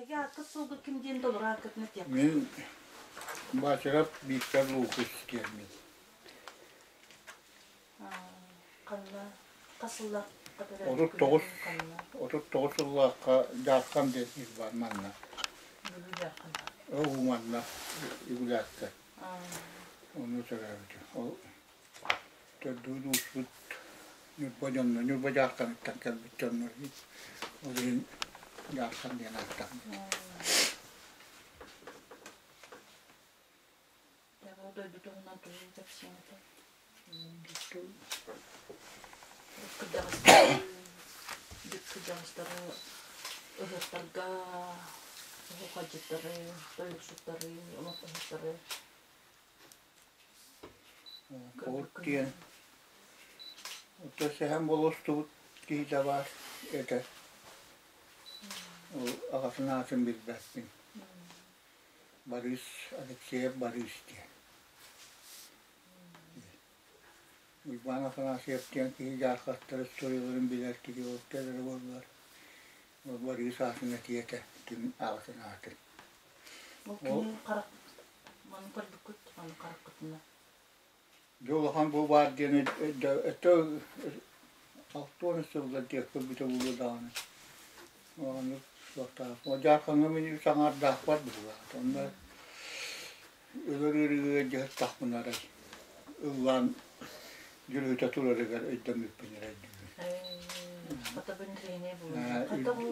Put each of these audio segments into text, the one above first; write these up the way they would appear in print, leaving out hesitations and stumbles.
Эһиги ааккыт суолга ким диэн толору ааккытын этиэххит? Мин Бачарап Виктор Лукич диэммин. Ханна хас сыллаахха 39 төрөөбүккүнүй ханна? 39 сыллаахха Дьаархан диэн сир баар манна. Бүлүү Дьаархана. Оо манна Үгүлээккэ. Онно төрөөбүтүм. Ол Төрдүгүн ууспут Ньурба дьонно, Ньурба Дьаарханыттан кэлбит дьоннор ол иһин Дьаархан диэн ааттаммыт. Ол дойду туһунан тугу кэпсиэҥ этэ? Кырдьаҕастары, кырдьаҕастары ыһыахтарга, оһуохайдьыттары, тойуксуттары, олоҥхоһуттары Куһут диэн оттон сэһэн болустубут киһитэ баар этэ. Ол аҕатын аатын билбэппин. Борис Алексеев Борис диэн. Уйбаан Афанасьев диэн киһи дьаархаттар историяларын билэр киһи ол кэлэрэ буоллар. Ол Борис аатын этиэ этэ, ким аҕатын аатын. Ол кини харах Маны көрбүккүт, маны хараххытына. Дьэ улахан бу баар диэн өттө 60 сыллар диэк көрбүтэ буолуо даҕаны. Оннук суохтаах. Дьаархаҥҥа мин саҥардаахпар быһыылаах. Онно өлөр ыарыыга дьаһыттахпына арай ыллаан дьүрүһүтэ турарыгар өйдөммүппүн эрэ өйдүүбүн.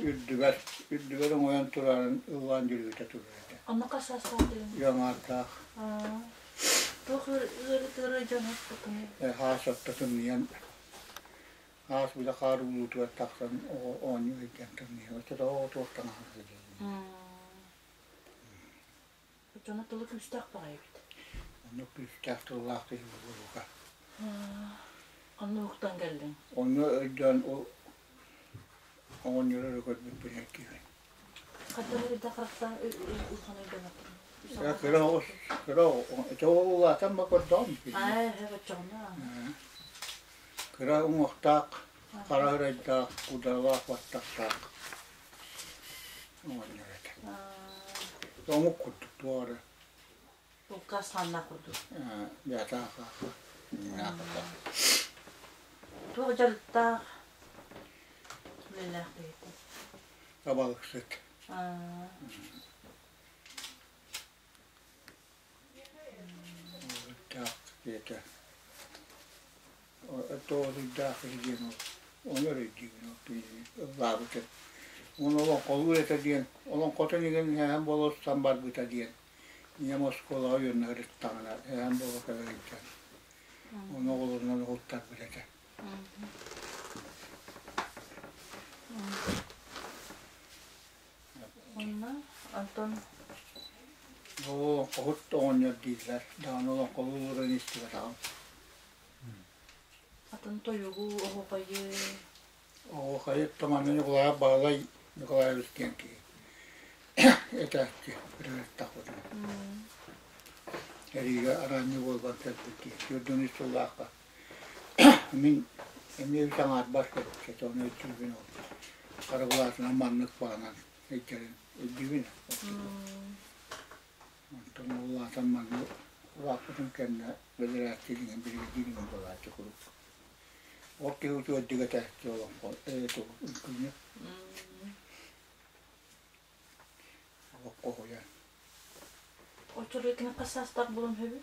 Үрдүбэр, үрдүбэр оҥойон турарын ыллаан дьүрүһүтэ турар этэ. Онно хас саастаах диэн? Ыаҥааттаах. Туох ыарытыары дьон оспутунуй? Хаас отто тымныйан, хаас бile хаар уулуутугар тахсан оҕо оонньуу сылдьан тымныйан, оччотооҕу оҕо туох таҥаһа сылдьар. Дьоно тылы күүстээх баҕайы эбит. Онно күүстээх тыллаах киһи буолуоҕа. Онно уһуктан кэллиҥ? Онно өйдөөн ол оҕонньору эрэ көрбүппүн эргийбин. Хайдах эрдэ харахтаан улахан өйдөмөттүм. Кыра оҕус, кыра ити ол улаатан ба көрдөҕүм. Аа, оччоҕуна. Кыра уҥуохтаах, хара ырайдаах, кударалаах баттахтаах оҕонньор этэ. Омук курдук туох эрэ. Булкаас хааннаах курдук. Бэйэтэ Туох дьарыктаах үлэлээх киһитэ? Табалыксыт. Таах диэтэ. Тоҕус ыйдаах киһи диэн ол ону эрэ өйдүүбүн ол кинини ыллаабытын. Уонна олоҥхолуур этэ диэн, олоҥхотун игин эһэм буола барбыта диэн. Ийэм оскуолаҕа үөрэнэ сырыттаҕына эһэм буола кэлэ сылдьан. Ону оҕолорунан уһуттарбыт этэ. Онно Антон Олоҥхоһут оҕонньор дииллэр. Даҕаны олоҥхолуу олорон истибэтэҕим. Атын тойугу, оһуохайы Оһуохайы Томанна Ньукулаайап Баһылай Николаевич диэн киһи этээччи ырыаһыттахпытына. Эриигэ араанньы буолбат кэлбит киһи. 43 сыллаахха мин эмиэ үс аҥаарбар кэлбит ону өйдүүбүн ол. Хара былаатынан маннык баанан өйдөрүн өйдүүбүн. Онтон улаатан манна улааппытым кэннэ бэдэрээччилиҥин биригэдьииригин буолааччы куруук. Ол киһи үчүгэйдик этээччи олоҥхо үҥкүүнү олоххо уһуйан. Оччолорго кини хас саастаах буолан үһүбүй?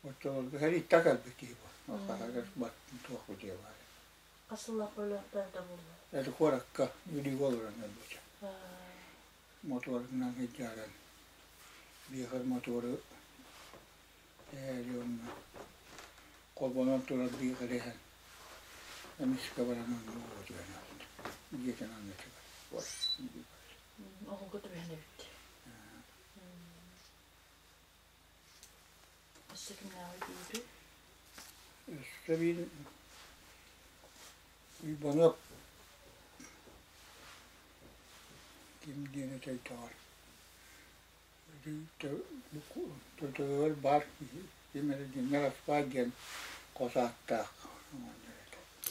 Оччолорго сэрииттэ кэлбит киһи бу. Туох бу баар. Хас сыллаах өлөөхтөөхтө буолла? Это куоракка Бүлүүгэ олорон өлбүтэ. Мотуорунан сылдьааран биэхэр мотуору эһээри уонна холбонон турар биэхэри иһэн эмискэ баран онно ууга түһэн өлбүт. Дьиэтин аннытыгар. Оҕолго түбэһэн эбит. Өссө кимнээҕи өйдүүрүй? Өссө биир Уйбаныап ким диэн этэйдэҕэр Төтөлүгэр баар киһи ким эрэ дьиҥэр Аспаал диэн хос ааттаах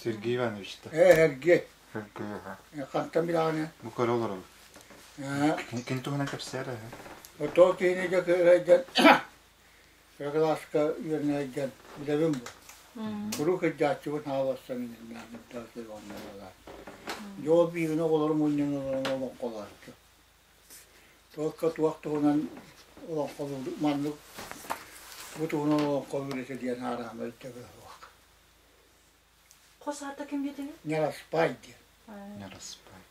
Сергей Иванович да? Ээ, Сергей. Сергей, аха. Хантан билэҕиний? Бу көрө олоробут. Кини туһунан кэпсээр ээ. Отоо киһини дьэ кыырайдан кыра кылааска үөрэнэрдэн билэбин бу. Куруук кырдьааччыбын хааларсан Дьол биирин оҕолору мунньан олорон олоҥхолооччу. Туохха туох туһунан олоҥхолуур маннык бу туһунан олоҥхолуур этэ диэн аараама өйдөбүл суох. Хос аата ким диэтиҥ? Нераспай диэн. Нераспай.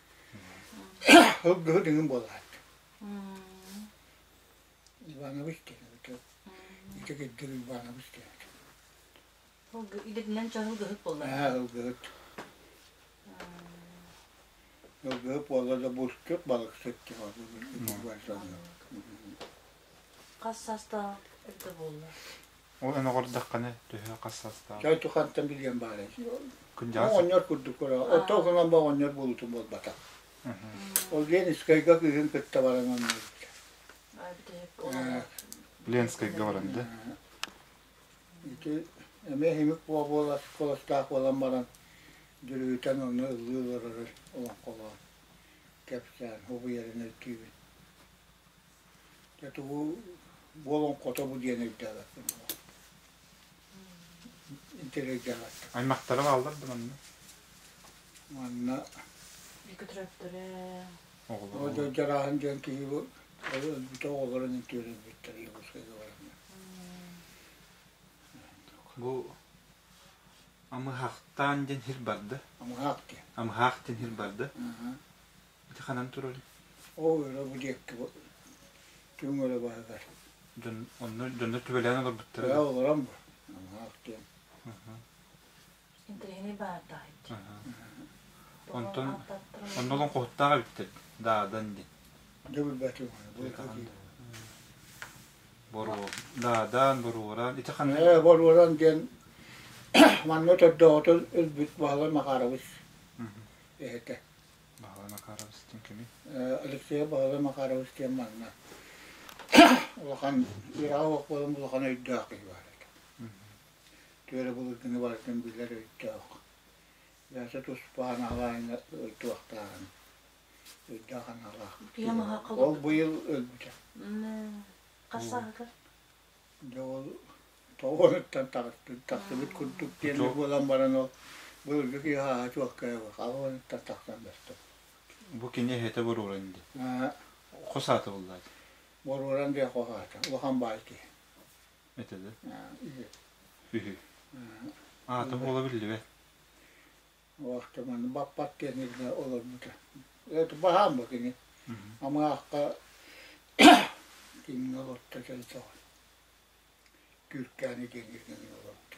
Ылгыһы дыҥын буолаат. Иванович диэн эбит. Ити кырдьык Иванович диэн. Идэтинэн чаһыл гыһыт буолла. Аа, ылгыһыт. Ылгыһыт буолла да булчут балыксыт диэн. Хас саастаах эрдэ буолла? Ол эн оҕордоххуна төһө хас саастаах? Чай тухантан билиэн баара. Күндьэҕэ Оҕонньор курдук көрө. Оттон гынан ба оҕонньор буолуутун буолбатах. Ол Ленинскайга кыыһын кытта баран оннуйбута. Ленскайга баран да? Ити эмиэ химик буола куоластаах буолан баран дьүрүһүтэн онно ыллыы олорор олоҥхолоон кэпсээн обуйарын өйдүүбүн. Дьэ тугу бу олоҥхото бу диэн өйдөөбөппүн. Интэриэһиргээбэттим. Аймахтара бааллар да манна? Манна Екатерина Оҕолоро. Дьарааһын диэн киһи бу өлбүтэ оҕолорун үтүөрүлбүттэр Якутскайга бараннар. Бу Амыһахтаан диэн сир барда. Амыһаах диэн. Амыһаах диэн сир барда. Ити ханан турарый? Ол өрө бу диэкки түҥ өрө баһыгар. Дьон онно дьоннор түбэлээн олорбуттара. Ээ олорон бу. Амыһаах диэн. Интэриэһинэй баардаах ити. Онтон онно олоҥхоһуттаах эбиттэр Даадан диэн. Дьэ билбэтим. Боруо Даадан, Боруоран ити ханна? Ээ Боруоран диэн манна төрдөөҕүтэ өлбүт Баһылай Макарович эһэтэ. Баһылай Макарович диэн кимий? Алексей Баһылай Макарович диэн манна улахан үөрэҕэ суох буолан улахан өйдөөх киһи баар этэ. Түөрэ былыргыны барытын билэр өйдөөх. Бэйэтэ туспа аналаайна туохтааҕын өйдөөх аналаах. Ол быйыл өлбүтэ. Хас сааһыгар? Дьэ ол тоҕуоруттан таҕыспыт, тахсыбыт курдук диэн буолан баран ол былыргы киһи ааһа чуолкайа хаҕыттан тахсан бэстэ. Бу кини эһэтэ боруоран дии. Хос аата буллаат. Боруоран диэн хос аата. Улахан баай киһи. Этэ да? Үһү. Аата буола биллибэт. Уохтуман баппат диэн илгэ олорбута. Это баһаам бу кини. Амаахха кимҥэ олорто чойсоҕон. Түүркээни диэн иргэнин олорто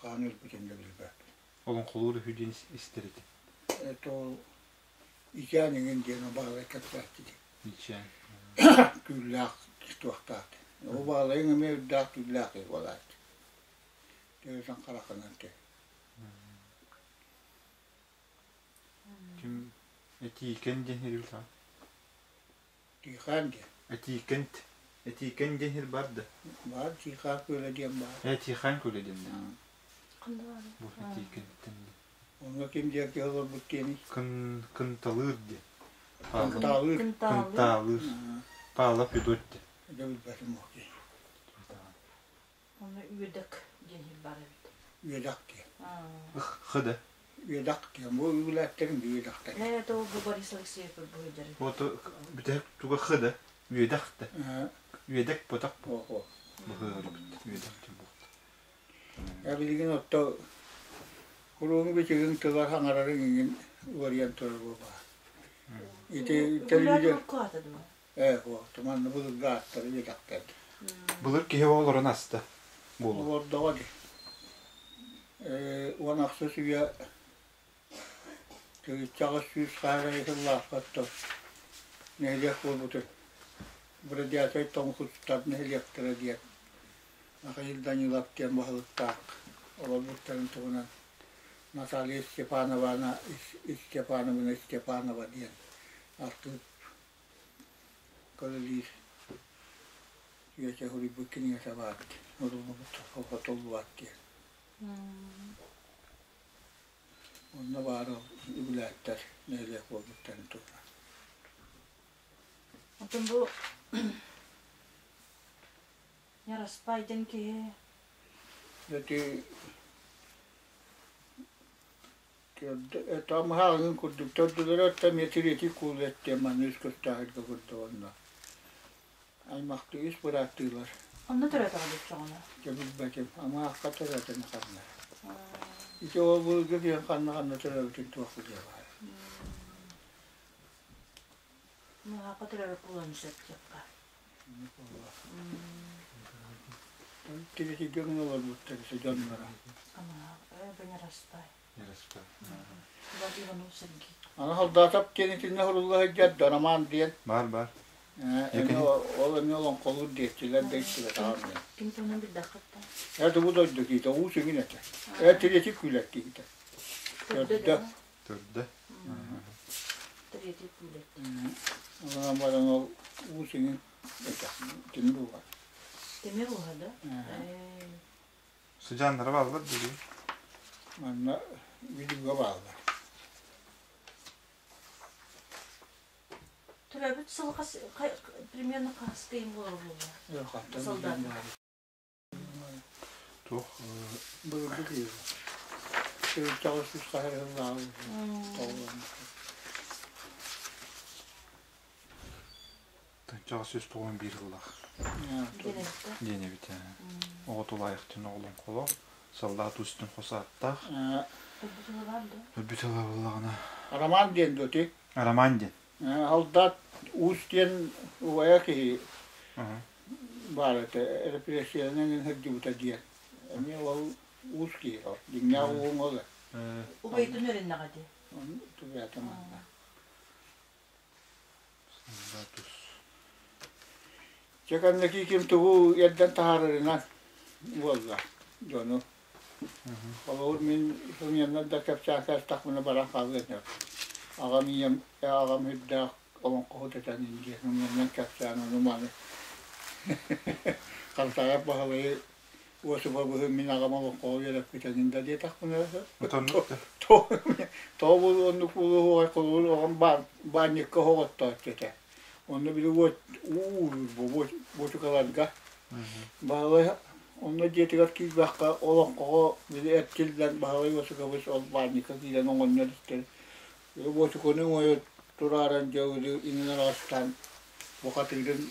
Хаан өлбүтүн да билбэппин. Олоҥхолуур үһү диэн истэр этим. Это ол ичээн иҥин диэн баалай кэпсээччи Ичээн. Түүллээх туохтаах. Ол баалайыҥ эмиэ үрдээх түүллээх киһи буолааччы. Төбөтүн харахынан кэ. Ким этиикэн диэн иһирбит аҕа? Тиихаан диэн. Этиикэнт. Этиикэн диэн иһир бар да? Баар Тиихаан күөлэ диэн баар. Э, Тиихаан күөлэ диэн да. Ханна баарый? Бу этиикэнтэн диэн. Онно ким диэн киһи олорбут диэний? Кын кынталыыр диэн. Кынтаалыыр. Кынтаалыыр. Павлов Федот диэн. Дьэ билбэтим ол киһи. Онно үөдэк диэн иһир баар эбит. Үөдэх диэн. Х да. Үөдэх диэн. Бу үгүлээттэрин үөдэхтэр. Ээ, то бу Борис Алексеев бу сылдьар. Вот бүтэһик туга х да. Үөдэх да. Үөдэк ботах. Охо. Быһыырбыт. Үөдэх диэн буолта. Я билигин отто куруҥ бичигин тылар хаҥарарын иҥин уларыйан турар буолбаа. Ити телевизор Ээ, манна былыргы ааттары үөдэхтэр. Былыр киһи олорон аста буолуо. Олордоҕо дии. Ээ, 18 үйэ төрүччэҕэ сүүс хаарайы сыллаахпаттан нэһилиэк буолбутун Бродячай тоҥхустар нэһилиэктэрэ диэн Михаил Данилов диэн баһылыктаах олорбуттарын туһунан Наталья Степановна Степановна Степанова диэн архыып көрүлүүр Үөтэ суруйбут кинигэтэ баар Уруллубут хотуллубат диэн. Онно баар ол үгүлээттэр нэһилиэк буолбуттарын туһунан. Оттон бу Яраспай диэн киһи Ити Тамаһааҕын курдук төрдүлэрэ эмиэ тириэтий куулу эттиэн манна үс көстөөһүргэ курдук онно. Аймахтыы үс бырааттыылар. Онно төрөөтөҕө дьоччоҕуна? Дьэ билбэтим. Амаахха төрөөтөнө ханна. Ити ол былыргы киһи ханна-ханна төрөөбүтүн туох билиэ баар. Мыһаахха төрөөбүт буолуон сөп диэххэ. Тириэтийгэ гына олорбуттар ити дьонноро. Амаах, Бенераспай. Яраспай. Иванов Сергей. Аны Халдаатап диэн итиннэ сурулла сылдьар Роман диэн. Бар бар. Ол эмиэ олоҥхолуур диэччилэр да истибэтэҕим мин. Ким туһунан билдэххит да? Это бу дойду киһитэ, уу сүгүн этэ. Э тириэти күүлэр киһитэ. Төрдө. Төрдө. Тириэти күүлэр. Онон баран ол уу сүгүн этэ. Тимир ууһа. Тимир ууһа да? Сыдьааннара бааллар дии. Манна Бүлүүгэ бааллар. Төрөөбүт сыл хас примерно хаһыс кыйын буолар буолла? Солдат. Туох Былыргы киһи. Төрүттэҕэ сүүс хаһыылааҕы Тынчаҕа 191 сыллаах диэн эбит. Оҕо тулаайахтын оҕолоҥхолоох, саллаат устун хос ааттаах. Өлбүт ыла буоллаҕына. Роман диэн дуоти? Роман диэн. Солдат Уус диэн убайа киһи баар этэ, репрессиянан сылдьыбыта диэн. Эмиэ ол уус киһи ол, дьиҥнээх ууҥ ол. Убайытын өрүннэҕэ дии. Түбээтэ манна. Чэ кэнники ким тугу эрдэн таһаарарынан буолла дьону. Холобур мин сымыйаннар да кэпсээн саастахпына баран хаалыа этим. Аҕам ийэм аҕам үрдээх олоҥхоһут этэн диэн сымыйаннан кэпсээн ону маны Хантаайап Баһылайы Уосуба мин аҕам олоҥхоҕо үөрэппитин да диэтэхпинэ тоҕо буолуо оннук буолуоҕай холобур оҕом баанньыкка оһоҕоттооччу этэ онно били уу ууруур буочукаларга Баһылай онно дьиэтигэр киирбэххэ олоҥхоҕо били эрчиллэн Баһылай Уосукабыс ол баанньыкка киирэн оҕонньор истэр буочуканы оҥойо турааран дьэ иҥин араастаан бухатыырын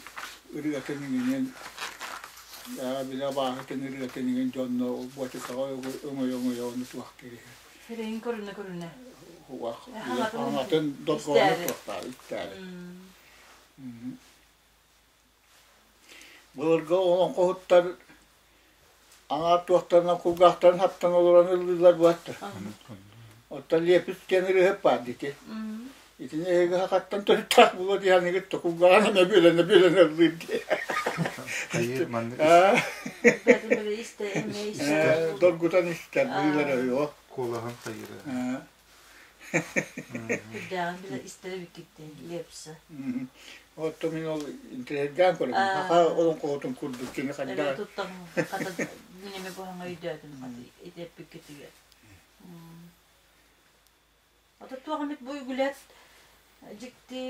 ырыатын иҥинин били абааһытын ырыатын иҥин дьонно буочукаҕа өҥөйө-өҥөйө ону туох кириһэ Сирэйин көрүнэ-көрүнэ. Хаҥатын дорҕоону туохтаах истээри. Былыргы олоҥхоһуттар аҥаар туохтарынан кулгаахтарын хаптан олорон ыллыыллар буолаттар. Оттон Лепис диэн ырыаһыт баар дити. Итини эһиги хахаттан төрүттээх буолуо диэханыгыт кулгааҕын эмэ бүөлэнэ бүөлэнэ ыллыыр дии. Доргутан истэр быылара үһү. Куолаһын хайыра. Үрдээҕин билэ истэрэ бүккүттэн Лепса. Оттон мин ол интэриэһиргээн көрөбүн. Саха олоҥхоһутун курдук кини хайдах туттан хата мин эмэ буһаҥа өйдөөтүм хата ити эппиккитигэр. Ото туох эмит бу үгүлэт дьикти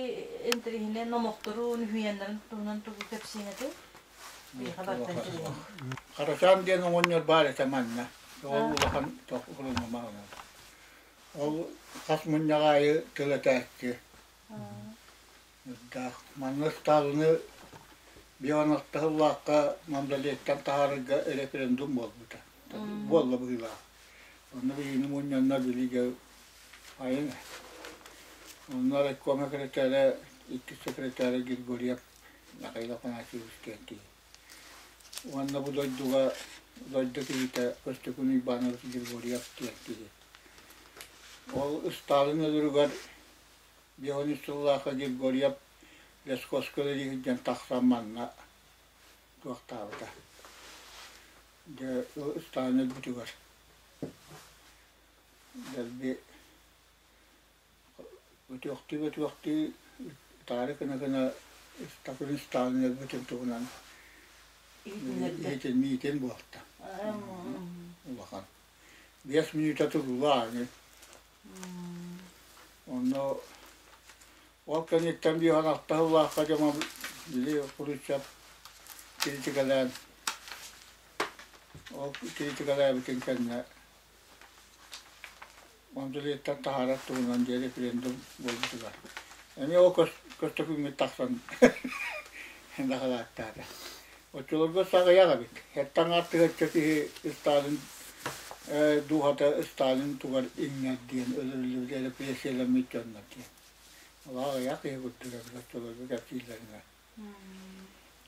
интэриэһинэй номохторун, үһүйээннэрин туһунан тугу кэпсиэҥ этэй? Биһиэхэ барыта интэриэһинэй. Харачаан диэн оҕонньор баар этэ манна. Ол улахан Ол хас мунньах аайы тыл этээччи. Манна Ыстаалыны Бионаттаһыллаахха Мандалеттан таһаарарга референдум буолбута. Буолла быһыылаах. Онно биһигини мунньаннар билигэ айан. Онно райком секретаря, иккис секретаря Григорьев Михаил Афанасьевич диэн киһи. Уонна бу дойдуга дойду киһитэ Көстөкүүн Уйбаанович Григорьев диэн киһи. Ол Ыстаалын өлөрүгэр Леонид сыллаахха Григорьев Лесхозка үлэлиир тахсан манна туохтаабыта. Дьэ, Ыстаалын өлбүтүгэр дэлби Өтөхтүү-өтөхтүү ытаары гына-гына ыстакын ыстаалын өлбүтүн туһунан иһитин миитин буолта. Улахан. 5 мүнүүтэ турулаа аны. Онно ол кэнниттэн биир алта сыллаахха дьомо били Хрущев критикалээн ол критикалээбитин кэннэ Мавзолейтан таһаарар туһунан дьэ референдум буолбутугар эмиэ ол көстөкүүҥҥүт тахсан дакылааттаата. Оччолорго саҕыйах эбит. Эртаҥ аттыгар киһи Сталин дууһата Сталин тугар иҥнэр диэн өлөрүллүбүт репрессиялэммит дьоннор диэн. Ол аҕыйах киһи курдук эбит оччолорго кэпсииллэринэн.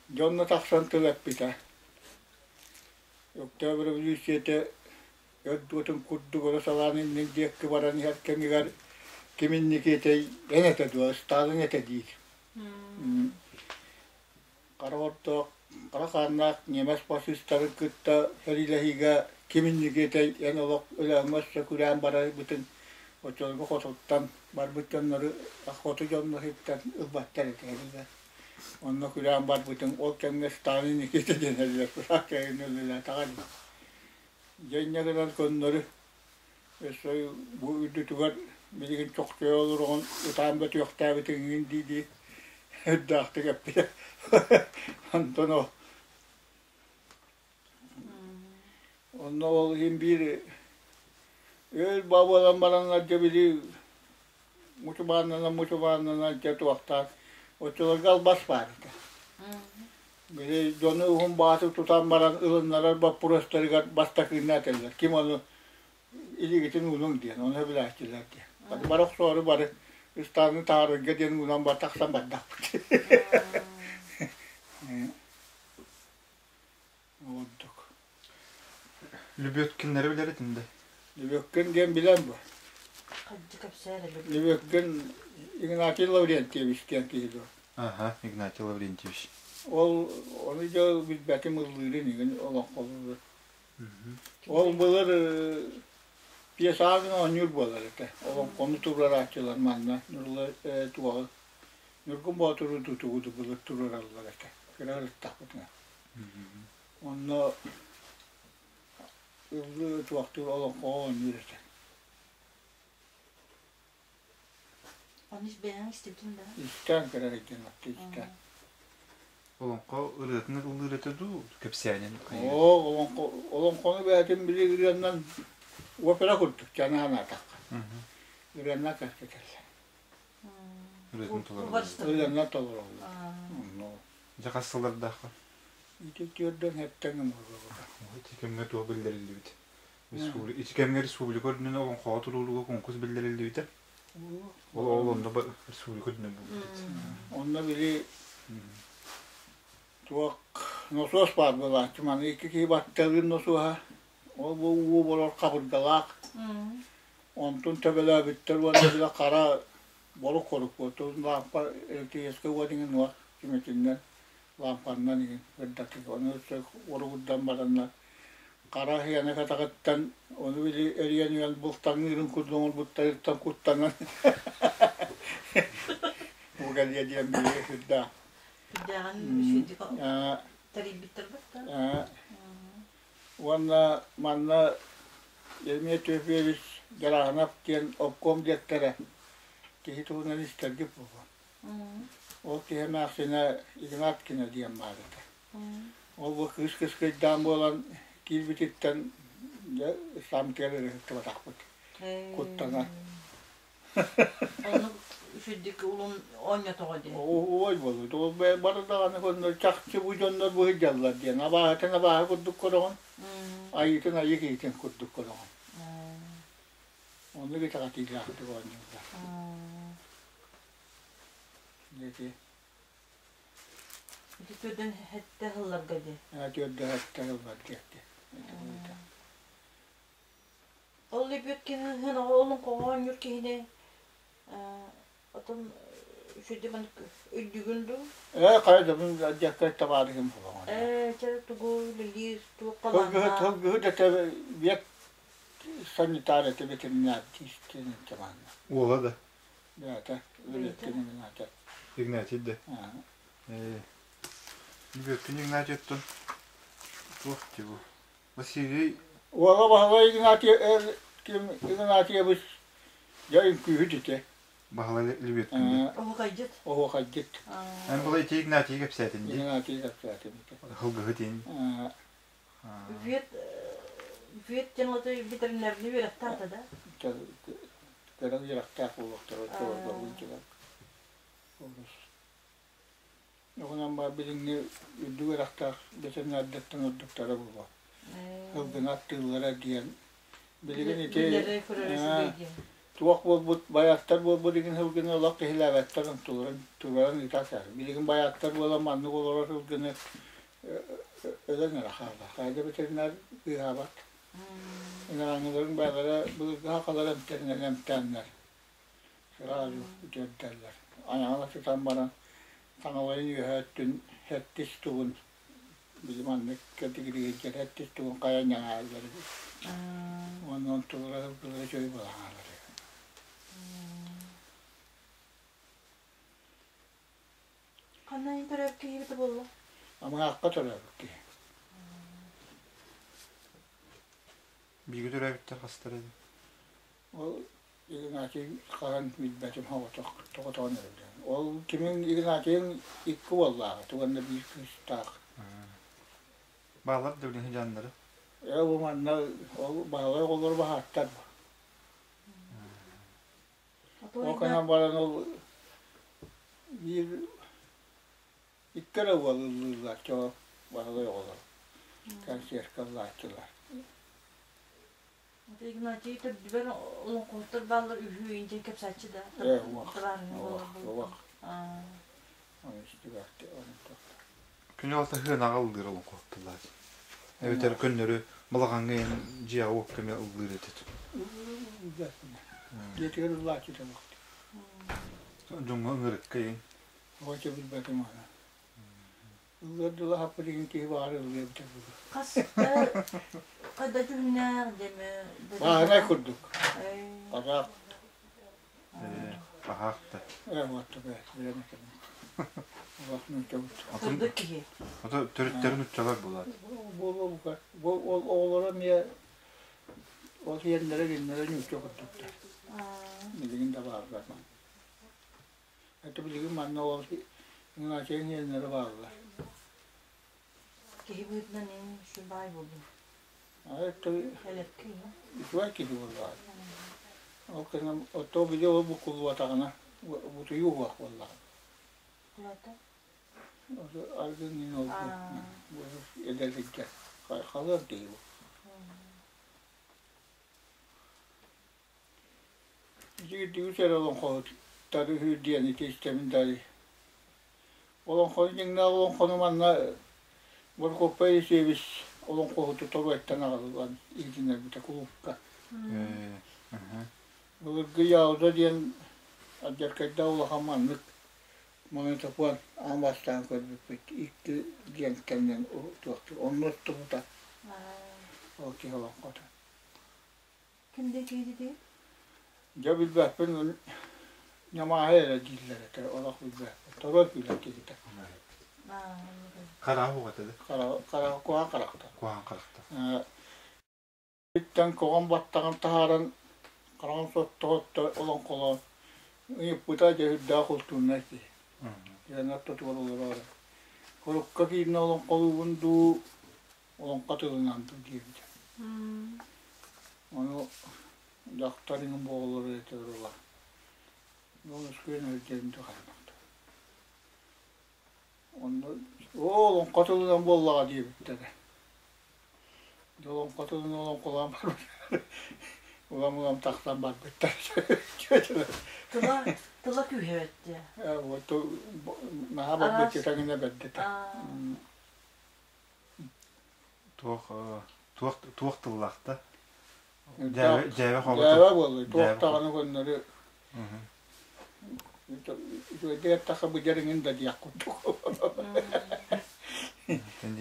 Дьонно тахсан тыл эппитэ. Өктөөп революцията Өрт уотун курдук өрө салаан иннин диэки баран иһэр кэмигэр ким инники этэй эн этэ дуо Сталин этэ диир. Хара ортоох, хара хааннаах ньиэмэс фашистарын кытта сэриилэһиигэ ким инники этэй эн олох Өлөөҥҥө өссө күрээн барарбытын оччолорго хотуттан барбыт дьоннору хоту дьоннор иттэн ылбаттар этэ эбилэр. Онно күрээн барбытын ол кэмҥэ Сталин Никита диэн эрэллэр үлэлээтэҕэ дии. Дьэ инньэ гынан көннөрү өссө бу үрдүтүгэр билигин чохчойо олороҕун ытаан бөтүөхтээбитиҥ дии-дии үрдээхтик эппитэ. Онтон ол онно ол иһин биир өл буолан бараннар дьэ били мучумааннанан мучумааннанан дьэ туохтаан оччолорго албас баар этэ. Били дьону уһун бааты тутан баран ылыннарар боппуруостарыгар бастакыынна этэллэр. Ким ону илигитин уунуҥ диэн, ону сөбүлээччилэр диэн. Бары охсоору бары ыстааны таарырга диэн уунан бар тахсан бардахпыт. Ордук. Лүбүөккиннэри билэр этим да. Лүбүөккин диэн билэн бу. Лүбүөккин Игнатий Лаврентьевич диэн киһи дуо? Ага, Игнатий Лаврентьевич. Ол ону дьэ билбэтим ыллыырын игин олоҥхолуурун. Ол былыр пьесаҕын оонньуур буолар этэ. Олоҥхону туруорааччылар манна туоҕу Ньургун Боотуру тутугу былыр туруораллар этэ. Кыра ырыттахпытына. Онно ыллыы туохтуур олоҥхоҕо оонньуур этэ. Ону бэйэҥ истибитиҥ да? Истээн кэрэ диэн атты истээн. Олоҥхо ырыатын ыллыыр этэ дуу, кэпсээнин хайыыр? Оо, олоҥхо, олоҥхону бэйэтин били ырыаннан опера курдук чанаан аатахха. Ырыаннан кэпсэтэллэр. Ырыатын толороллор. Ырыаннан толороллор. Дьэ хас сыллардаахха? Ити түөрдэн хэттэн ымырыллыбыта. Ити кэмҥэ туох биллэриллибит? Ити кэмҥэ республика үрдүнэн олоҥхоҕо туруулуга конкурс биллэриллибитэ. Ол ол онно республика үрдүнэн буолбут. Онно били туох носуос баар буолааччы. Маны икки киһи батталыыр носуоһа. Ол бу уу болор хабыргалаах. Онтун төбөлөөбүттэр уонна били хара борук хорук буолтун лаампа электрическэй уот иҥин уох түмэтиннэн лаампаннан иҥин ырдатык. Ону өссө уругурдан бараннар хара аһыйаны катаҕыттан ону били эрийэн үөн бултаҥныырын курдук оҥорбуттарыттан куттанан бу кэлиэ диэн биһиги сүрдээх Сүрдээҕин үчүгэйдик тэрийбиттэр бытта. Уонна манна Ермия Тёфиевич Дьарааһынап диэн обком диэктэрэ киһи туһунан истэргит буолуо. Ол киһи эмээхсинэ Игнаткина диэн баар этэ. Ол бу кыыс кыскыйдаан буолан киирбититтэн дьэ исламтыгар ырыһыттыбатахпыт. Куттанан. Оннук үчүгдүк улун оонньотоҕо дии. Ой буолбут. Ол бары даҕаны көннөр чахчы бу дьоннор быһыйдаллар диэн. Абааһытын абааһы курдук көрөҕүн, айыытын айыы киһитин курдук көрөҕүн. Оннук итэҕэтиилээхтик оонньууллар. Ити Ити төрдөн хэттэ сылларга дии. Төрдөн хэттэ сылларга дии. Ол лебедь киһи олоҥхоҕо оонньуур киһини отон үчүгэй маннык өйдүүгүн дуу? Ээ, хайа да дьэккэ табаарыһым буолаҕын. Ээ, чэ тугу үлэлиир, туох Тылгыһыт, талааннаах. тылгыһыт этэ век санитар этэ ветеринар тиистин манна. Уола да. Бэйэтэ, Лебедкин Игнатий. Игнатий да. Ээ. Лебедкин Игнатьевтан туох дии бу? Василий Уола Баһылай Игнатьев ким Игнатьевич Дьэ үҥкүүһүт ити. Баһылай Лебедкин дии. Оһуохайдьыт. Оһуохайдьыт. Эн была ити Игнатий кэпсээтин дии. Игнатий кэпсээтим ити. Һылгыһыт ин. Вет вет диэн отой ветеринарный үөрэхтээх да? Кыра үөрэхтээх буолуохтара чуолбабын Олус. Оҕунан баар билиҥҥи үрдүк үөрэхтээх ветеринардартан ордуктара буолуо. Ылгыны аттыыллара диэн. Билигин ити туох буолбут байааттар буолбут игин сылгыны олох киһилээбэттэр онтуларын турарын ыыта Билигин байааттар буолан маннык олорор сылгыны өлөн эрэ хаалла. Хайда ветеринар быыһаабат. Ыҥыраҥыларын баалара былыргы сахалар эмтэринэн эмтээннэр сразу үтүөрдэллэр. Айаҕын сытан баран таҥалайын үөһэ өттүн сэттис тугун били маннык кэтигириһирдэр сэттис тугун хайа ньаҥааллар эбит. Уонна онтулара сылгылара үчүгэй буолан Ханна төрөөбүт киһибит буолла? Амыһаахха төрөөбүт киһи. Бииргэ төрөөбүттэр хастар эбит? Ол Игнатий хаһан билбэтим тоҕотоҕун эрэ Ол кимиҥ Игнатийыҥ икки уоллаах уонна биир кыыстаах. Баалар да билиҥҥи дьааннары? Ээ бу манна ол баһылай оҕолору баһааттар. Ол гынан баран ол биир икки эрэ уол ыллыыллар чоо баһылай оҕолор концертка ыллааччылар. Игнатий төрдүбэр олоҥхоһуттар бааллар үһү диэн кэпсээччи да Ээ уох уох Күнү алта сыанаҕа ыллыыр олоҥхоһутталлар. Эбэтэр көннөрү балаҕаҥҥа иһэн дьиэҕэ уокка эмиэ ыллыыр этит. Дьиэтигэр ыллааччы табах. Дьоҥҥо ыҥырыкка иһин. Оҕочо билбэтим аны. Ыллыар дылы хаппыт иһин киһи баҕар ыллыа эбитэ буолуо. Хас хада дьүһүннээх дьэмэ Бааһынай курдук. Казах. Хаһаах да. Ээ вот билэн этим. Олох нууччабыт. Сырдык киһи. Ото төрүттэрин нууччалар буолаат. Буолуо бука. Бу ол оҕолоро эмиэ ол сиэннэрэ кинилэрэ нуучча курдуктар. Билигин да бааллар. Это билигин манна ол Игнатий сиэннэрэ бааллар. Киһи быһыытынан эн үчүгэй баай буоллуҥ. Элэккий Үчүгэй киһи буоллаҕа. Ол кэннэ оттоо били ол буккуллубатаҕына бутуйуу уһуох буоллаҕа. Кулата? Аргын иин ол эдэр сылдьар. Халыан киһи бу. Ити үс эрэ олоҥхоһут тарыһыыр диэн ити истэбин дали. Олоҥхону дьиҥнээх олоҥхону манна Борокуоппай Елисеевич олоҥхоһуту Торуойтан аҕалан иһитиннэрбитэ кулуупка. Былыргы Яуза диэн алдьархайдаах улахан маннык магнитофон аан бастаан көрбүппүт икки диэн кэминэн туохтуур. Онно устубута ол киһи олоҥхото. Ким диэки дии? Дьэ билбэппин ньамааһы эрэ дииллэр этэ, олох билбэппин. Торуой күлэр киһитэ. Хараҕа уҕата да? Хараҕа куһаҕан харахта. Куһаҕан харахта. Иттэн коҕон баттаҕын таһааран хараҕын сотто-сотто олоҥхолоон ыйыппыта дьэ үрдээх култуурнай киһи. Дьэ ортотугар олороору. Курукка киирнэ олоҥхолуубун дуу, олоҥхо тылынан дуу диэбитэ. Ону дьахтар иҥин буолар этэ ыла. Үскүөн өлдөрүн тухарбахта. Онно оо олоҥхо тылынан буоллаҕа диэбиттэрэ. Олоҥхо тылын олоҥхолоон барбыттар. Улам-улам тахсан барбыттар. Тыла тыла күүһэбэттэ. Вот наһаа барбыт таҥына бэрдэтэ. Туох туох туох тыллаах да? Дьээбэ дьээбэ хообото. Дьээбэ буолла. Туох даҕаны көннөрү үчүгэйдик эттэххэ быдьар иҥин да диэх курдук.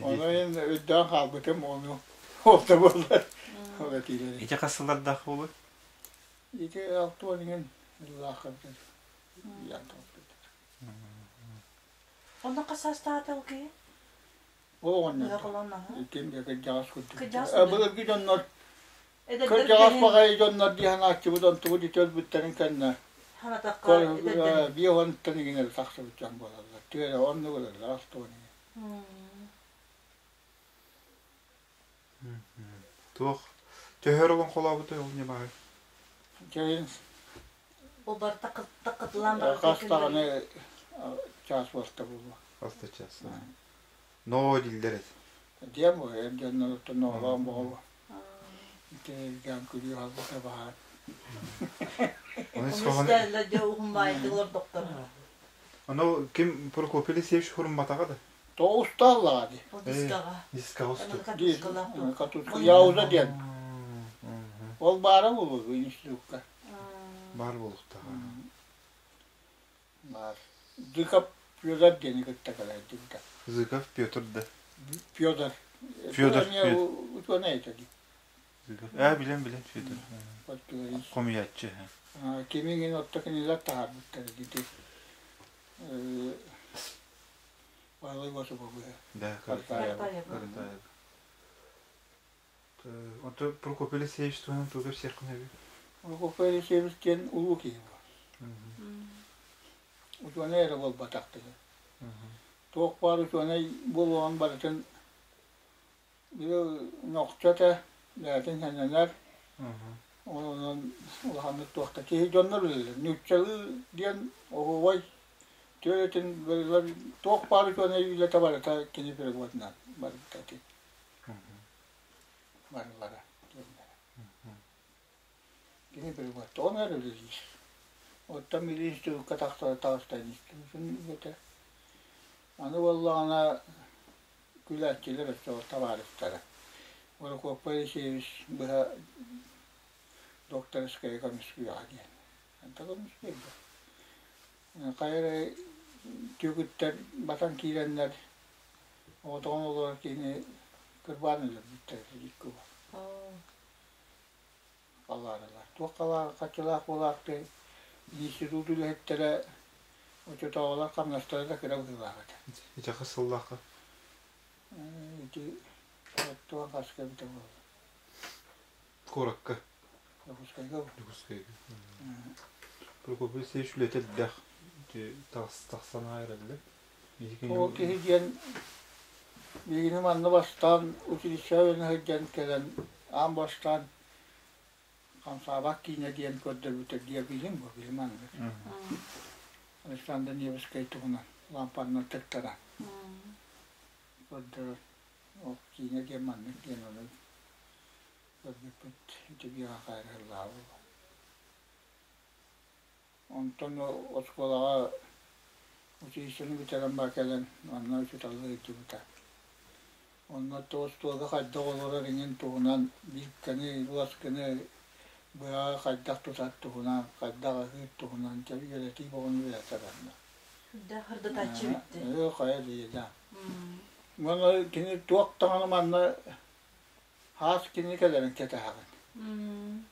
Ону иһин өйдөөн хаалбытым ону ол да буоллар ол этиилэри. Ити хас сыллардаах буолуой? Ити 60 иҥин сыллаах Онно хас саастаах ол киһи? Ол оҕонньор. Ким да кырдьаҕас курдук. Былыргы дьоннор. Эдэрдэр Кырдьаҕас кэлин баҕайы дьоннор дии санааччыбыт онтубут ити өлбүттэрин кэннэ санатахха эдэрдэр. биэ уонуттан иҥин тахсыбыт дьон буолаллар. Түөрэ оннук ылаллар алтуон иҥин. Туох төһөр олоҥхолообутай ол ньымаҕай? Дьэ Ол бар таккытылаан барар хас даҕаны чаас буолта буолуо. Хас да чаас. Ноо дииллэр эт. Диэм бу эр дьонноруттан ноолоон боҕобу. Итиргээн күлүү халбыта баһаар. Оны Оны соһон истэллэр дьэ уһун баайдык олордохтор. Ону ким Прокопий Алексеевич хурумматаҕа да? Тоҕустааллаҕа дии. Ол дискаҕа. Дискаҕа устут. Катушкалаах. Катушка Яуза диэн. Ол баара буолуо институкка. Баар буолуохтааҕа. Баар. Зыков Федор диэни кытта кэлэрдибитэ. Зыков Петр да. Федор. Федор. Учуонай этэ дии. Зыков. Ээ билэн билэн Федор. Хомуйааччы. Кимиҥин отто кинилэр таһаарбыттар дии. Баһылай Осиповы. Да, Каратаев. Каратаев. Онто Прокопий Алексеевич туһунан тугу кэпсиэххин эбит? Прокопий Алексеевич диэн улуу киһи буолар. Учуонай эрэ буолбатах киһи. Туох баар учуонай буолуоҕун барытын били нохчо этэ, бэйэтин сэнэнэр. Онон улаханнык туох да киһи дьоннор үлэлэр. Нууччалыы диэн оһуобай түөрэтин туох баар учуонай үлэтэ барыта кини переводунан барбыта ити. Барылара диэннэрэ. Кини перевод тоҕо эрэ үлэлиир. Оттон милиис институкка тахсара таҕыста институтун үлэтэ. Аны буоллаҕына күлээччилэр өссө табаарыстара. Прокопий Алексеевич быһа докторская көмүскүөҕэ диэн. Anta көмүскүөр да. Хайа эрэ түөкүттэр батан киирэннэр оҕотоҕун олорор киһини кырбаан өлөрбүттэр икки Халааралар. Туох хаччылаах буолаахтый институт үлэһиттэрэ оччотооҕулар хамнастара да кыра быһыылаах этэ. Ити хас сыллаахха? Ити оттуон хаска эбитэ буолла. Куоракка. Дьокуускайга. Дьокуускайга. Прокопий Алексеевич үлэтэ элбэх. Ити тахсан аайыраллар. Ол киһи диэн биһигини манна бастаан училищеҕа үөрэнэ сылдьан кэлэн аан бастаан хамсаабат киинэ диэн көрдөрбүтэ диабилим бу билим аныгы. Александр Невскэй туһунан лампаннар тыктара көрдөрөр. Ол киинэ диэн маннык диэн ону көрбүппүт ити биэҕэ хайырыллаабы. Онтон оскуолаҕа училищены бүтэрэн бар кэлэн манна учууталлыы сылдьыбыта. Онно остуолга хайдах олорор иҥин туһунан биилкэни, ласкыны быһаҕы хайдах тутар туһунан, хайдах аһыыр туһунан дьэ үөрэтии бөҕөнү үөрэтэр онно. Сүрдээх ырдатааччы эбит. Ээ, хайа диэдэ. Уонна кини туох даҕаны манна хаас кини кэлэрин кэтэһэҕин.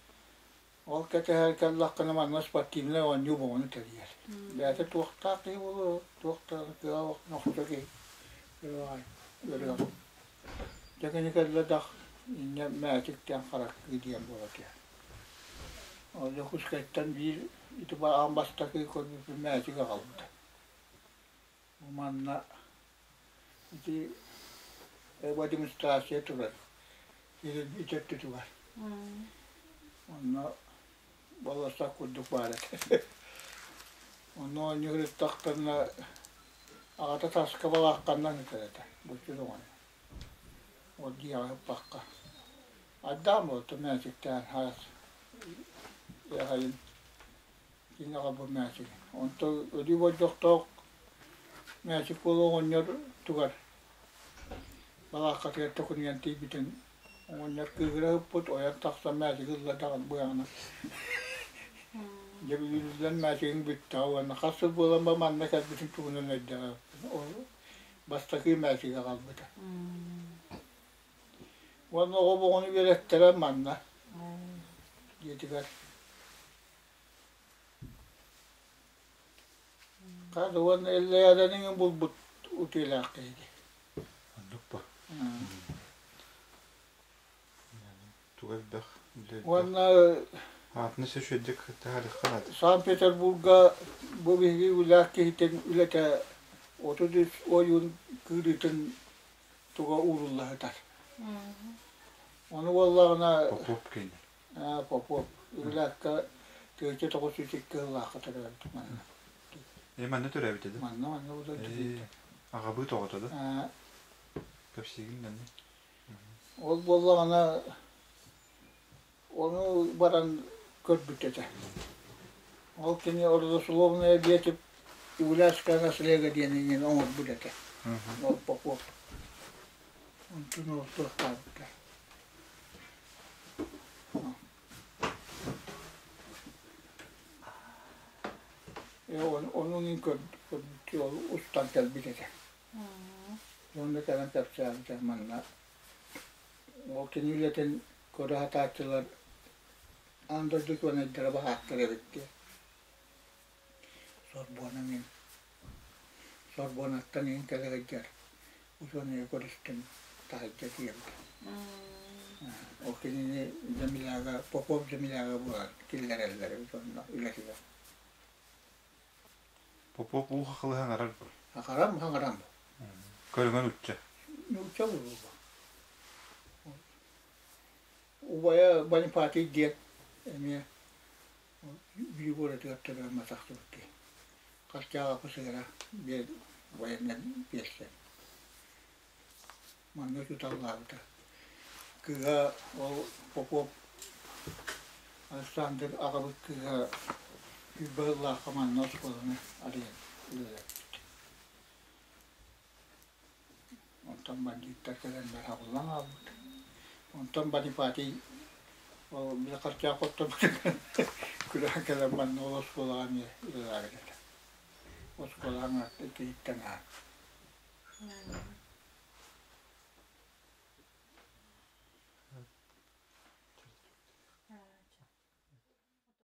Ол кэтэһэр кэллэххинэ манна спортивнай оонньуу боҕону тэрийэр. Бэйэтэ туохтаах киһи буолуо, туох да кыа нохчо киһи ырыа. Дьэ кини кэллэ да инньэ мээчик диэн хараккыы диэн буола түһэр. Ол Дьокуускайтан биир ити аан бастакы көрбүппүн мээчик аҕалбыта. Манна ити демонстрация турар ити өттүтүгэр. Онно болуоссат курдук баар этэ. Онно оонньуур ыттахтарына аҕата таска балаакканнан ыытар этэ буччун оҕону. Ол дьиэҕэ ыппакка. Айдаан буолта мээчиктээн хаас эхэйин Кини аҕалбыт мээчиги. Онтон өлүү болдьохтоох мээчик буола оҕонньор тугар балааккатыгар төкүнүйэн тиийбитин оҕонньор кыыһыра ыппыт, ойон тахсан мээчиги ылла даҕаны быаҕынан. Дьэ бүлүүлэн мээчигиҥ бүттэҕэ уонна хас сыл буолан ба манна кэлбитин туһунан өйдөөхпүн. Ол бастакы мээчиги аҕалбыта. Уонна оҕо оҕону үөрэттэрэ манна дьиэтигэр. Хас уонна Эллэйээдэниҥин булбут утуелаах киһи Оннук ба. Туга элбэх. Уонна Аатыны сөшөддүк таһаарыахха наада. Санкт-Петербурга бу биһиги үлээх киһитин үлэтэ 33 ойуун кыырыытын туга уурулла сытар. Ону буоллаҕына Попов киинэ. Попов Үгүлээккэ 1902 сыллаахха төрөөбүт манна. Э манна төрөөбүт этэ? Манна манна бу Э аҕабыыт оҕото да? Кэпсиигин данны. Ол буоллаҕына ону баран көрбүт этэ. Ол кини родословная ветвь Углярская наслега диэн оҥорбут этэ. Ол Попов. Онтун ол туохтаабыттар. Ону мин көрбүт ол устан кэлбит этэ. Уонна кэлэн кэпсээбитэ манна. Ол кини үлэтин көрө сатааччылар аан дойду учуонайдара баһааттар эбит диэн. Сорбуона мин Сорбуонаттан иһин кэлэ сылдьар учуонайы көрүстүм таһырдьа тиийэбит. Ол кинини Земляга, Попов Земляга буолан киллэрэллэр эбит онно үлэтигэр. Попов уу хахылыһан аҥарар дуо? Аҥарам, аҥарам. Көрүҥэ нуучча. Нуучча буолуо. Убайа Бонифатий диэн эмиэ Бүлүү куоратыгар төрөөн матахтыбыт дии. Хастааҕы сыгара биэр военнай биэрсэн. Манна учууталлаабыта. Кыыһа ол Попов Александр аҕабыт кыыһа сүүрбэ сыллаахха манна оскуоланы арыйан үлэлэппит. Онтон бандьыыттар кэлэннэр аҕыллан хаалбыт. Онтон Бонифатий ол били харчаах хотторбутугар күрээн кэлэн манна ол оскуолаҕа эмиэ үлэлээбит этэ. Оскуолаҕа иккиһиттэн аат.